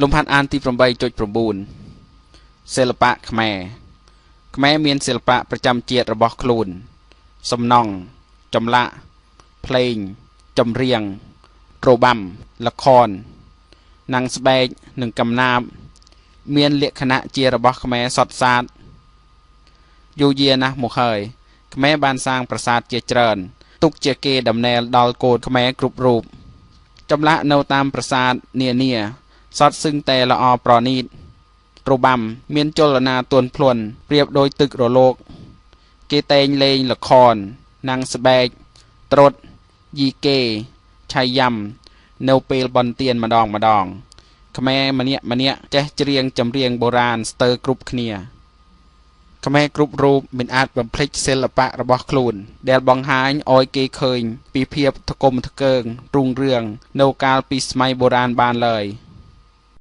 លំហាត់អានទី 8.9 សិល្បៈខ្មែរខ្មែរមានសិល្បៈប្រចាំជាតិរបស់ខ្លួន សំណង់ចម្លាក់ភ្លេងចម្រៀងរបាំល្ខោនណាំងស្បែកនិងកំណាប មានលក្ខណៈជារបស់ខ្មែរសុទ្ធសាធយូរយារណាស់មកហើយខ្មែរបានសាងប្រាសាទជាច្រើន ទុកជាគេដំណែលដល់កូនខ្មែរគ្រប់រូបចម្លាក់នៅតាមប្រាសាទនានាសត្វសឹងតែល្អប្រណីតរបាំមានចលនាទន់ភ្លន់ប្រៀបដូចទឹករលក គេតែងលេងល្ខោនណាំងស្បែកត្រុដិយីកេឆៃយ៉ាំនៅពេលបុណ្យទានម្ដងម្ដងខ្មែរម្នាក់ម្នាក់ចេះច្រៀងចម្រៀងបុរាណស្ទើរគ្រប់គ្នាខ្មែរគ្រប់រូបមិនអាចបំភ្លេចសិល្បៈរបស់ខ្លួន ដែលបង្ហាញឲ្យគេឃើញពីភាពថ្កុំថ្កើងរុងរឿងនៅកាលពីសម័យបុរាណបានឡើយ។